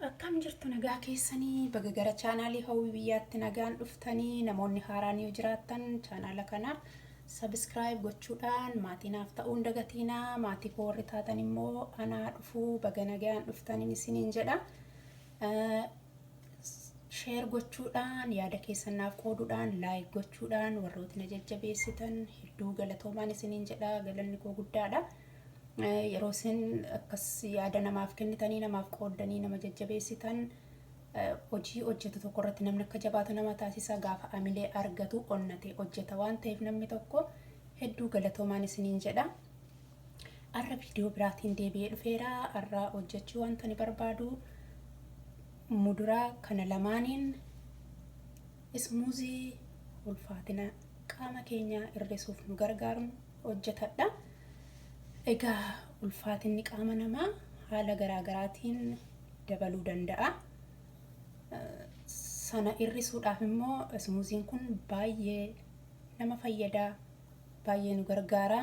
Akkam jirtu nagaa keessanii baga gara chaanaalii Hawwii Biyyaatti nagaan dhuftanii namoonni haaraan yoo jiraattan chaanaala kana sabiskiraayib gochuudhaan maatii naaf ta'uun dagatiinaa maatii koo warri taatan immoo anaa dhufuu baga nagaan dhuftaniin isiniin jedha. Sheer gochuudhaan yaada keessan naaf qooduudhaan laayik gochuudhaan warrooti na jajjabeessitan hedduu galatoomaan isiniin jedha galanni koo guddaadha. Yeroo isin akkas yaada namaaf kennitanii namaaf qooddanii nama jajjabeessitan hojii hojjetu tokko irratti namni akka jabaatu nama taasisa gaafa amilee argatu onnatee hojjeta waan ta'eef namni tokko hedduu galatoomaan isiniin jedha. Har'a viidiyoo biraatiin deebi'ee dhufeera. Har'a hojjechuu wanta ani barbaadu muduraa kana lamaaniin ismuuzii ulfaatina qaama keenyaa hir'isuuf nu gargaaru hojjetadha. Egaa ulfaatinni qaama namaa haala garaa garaatiin dabaluu danda'a. Sana hir'isuudhaaf immoo ismuuziin kun baay'ee nama fayyada, baay'ee nu gargaara.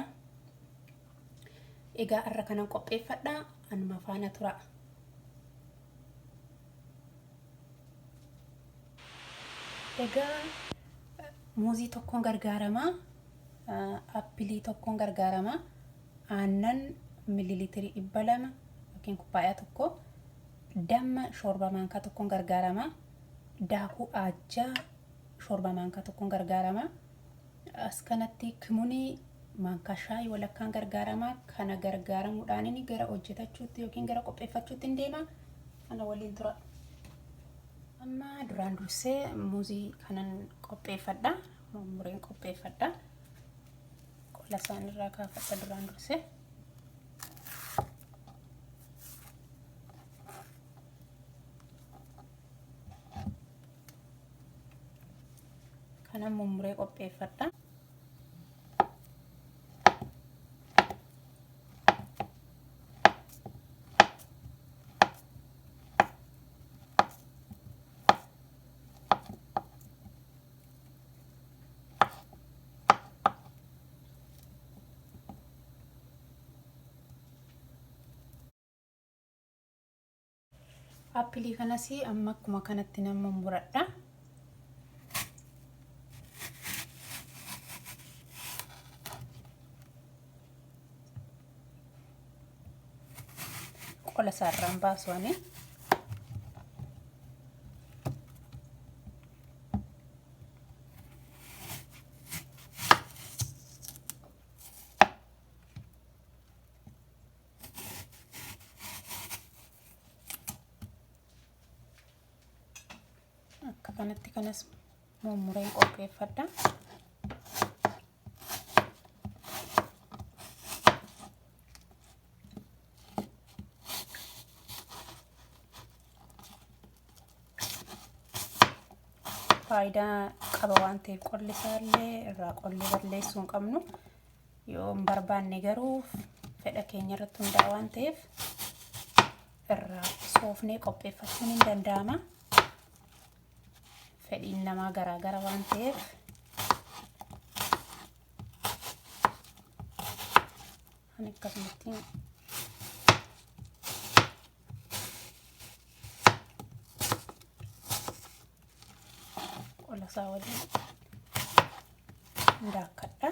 Egaa har'a kanan qopheeffadha, anuma faana tura. Egaa muuzii tokkoon gargaarama. Appilii tokkoon gargaarama. Aannan millilitirii 200 yookiin kubbaayaa tokko. Damma shoorbaa maankaa tokkoon gargaarama. Daakuu aajjaa shoorbaa maankaa tokkoon gargaarama. As kanatti kimunii maankaa shaayii walakkaan gargaarama. Kana gargaaramuudhaan gara hojjetachuutti yookiin gara qopheeffachuutti hin deema. Ana waliin tura. Amma duraan dursee muuzii kanan qopheeffadha. Mummureen qopheeffadha. Qola isaan irraa kaafadha duraan dursee. Kanan mummuree qopheeffadha. Appilii kanas amma akkuma kanatti nan mummuradha. Qola isaarraan baasu ani. Akka kanatti kanas mummureen qopheeffadha. Faayidaa qaba waan ta'eef qolli isaallee irraa qolli balleessuu hin qabnu. Yoo hin barbaanne garuu fedha keenya irratti hundaa'a waan ta'eef irraa soofnee qopheeffachuun hin danda'ama. Fedhiin namaa garaagara waan ta'eef ani akkasumatti qola isaa waliin daakkadha.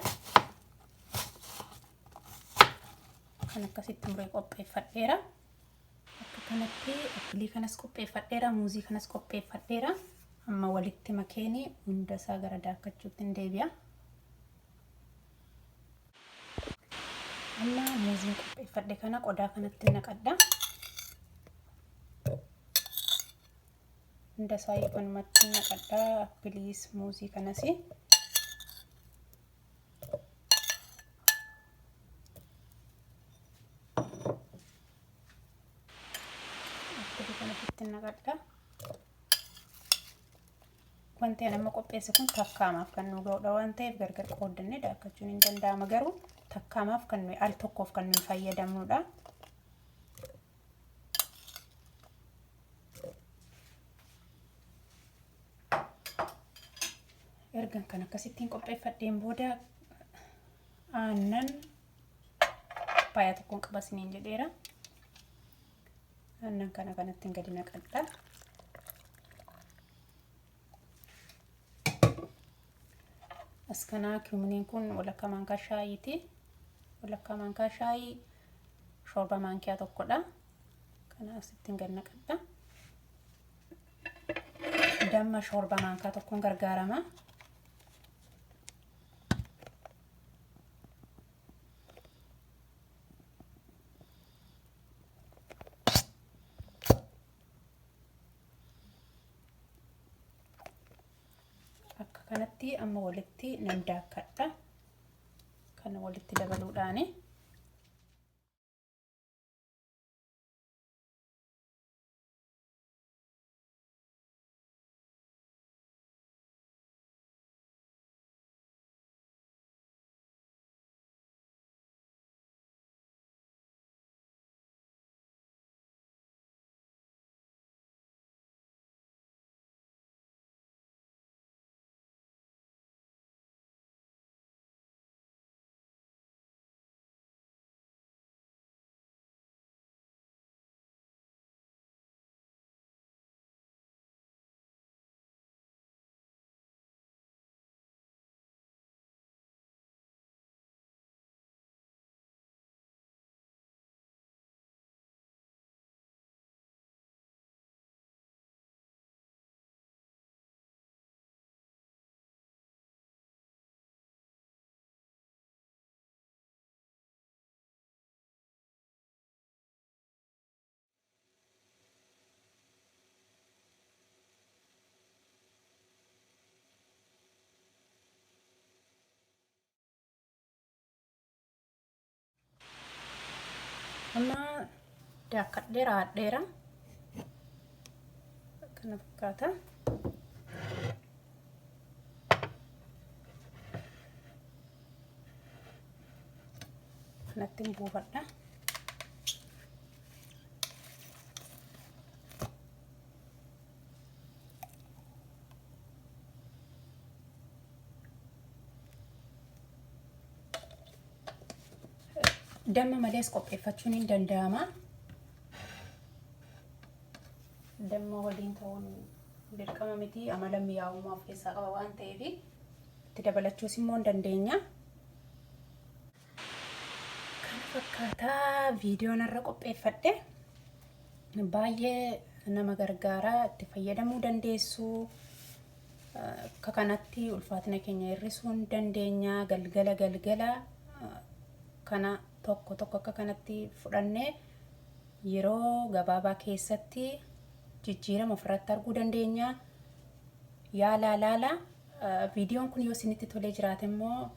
Kan akkasitti muree qopheeffadheera. Akka kanatti appilii kanas qopheeffadheera, muuzii kanas qopheeffadheera. Amma walitti makeeni hunda isaa gara daakkachuutti hin deebi'a. Amma muuziin qopheeffadhe kana qodaa kanatti naqadha. Hunda isaa kanumatti naqadha. Appiliis muuzii kanas. Appilii kanatti naqadha. Wanti ani amma qopheesse kun takkaamaaf kan nu ga'udha waan ta'eef gargar qooddannee daakkachuun hin danda'ama garuu takkaamaaf kan nuyi al tokkoof kan nuyi fayyadamnudha. Ergan kan akkasittiin qopheeffadheen booda aannan kubbaayyaa tokkoon qaba isiniin jedheera. Aannan kana kanatti gadi naqadha. As kanaa cumminiin kun walakkaa maankaa shaayiiti. Walakkaa maankaa shaayii shorba maankiyaa tokkodha. Kana asittiin gad naqadha. Damma shorba maankaa tokkoon gargaarama. Akka kanatti amma walitti nan daakkadha. Kana walitti dabaluudhaani. Amma daakkadhee raadheera. Kana fakkaata. Kanatti buufadha. Damma malees qopheeffachuun hin danda'ama. Damma waliin ta'uun dirqama miti, amala mi'aawummaa of keessaa qaba waan ta'eef itti dabalachuus immoo hin dandeenya. Kana fakkaataa viidiyoon irra qopheeffadhe baay'ee nama gargaara, itti fayyadamuu dandeessu. Akka kanatti ulfaatina keenya hir'isuu hin dandeenya. Galgala galgala kana tokko tokko akka kanatti fudhannee yeroo gabaabaa keessatti jijjiirama ofirratti arguu dandeenya. Yaalaa laala. Viidiyoon kun yoo isinitti tolee jiraate immoo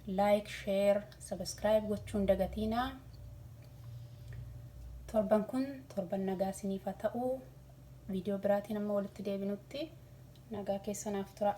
like, share, subscribe gochuu hin dagatiinaa. Torban kun torban nagaa isiniif haa ta'u. Viidiyoo biraatiin amma walitti deebinutti nagaa keessanaaf tura.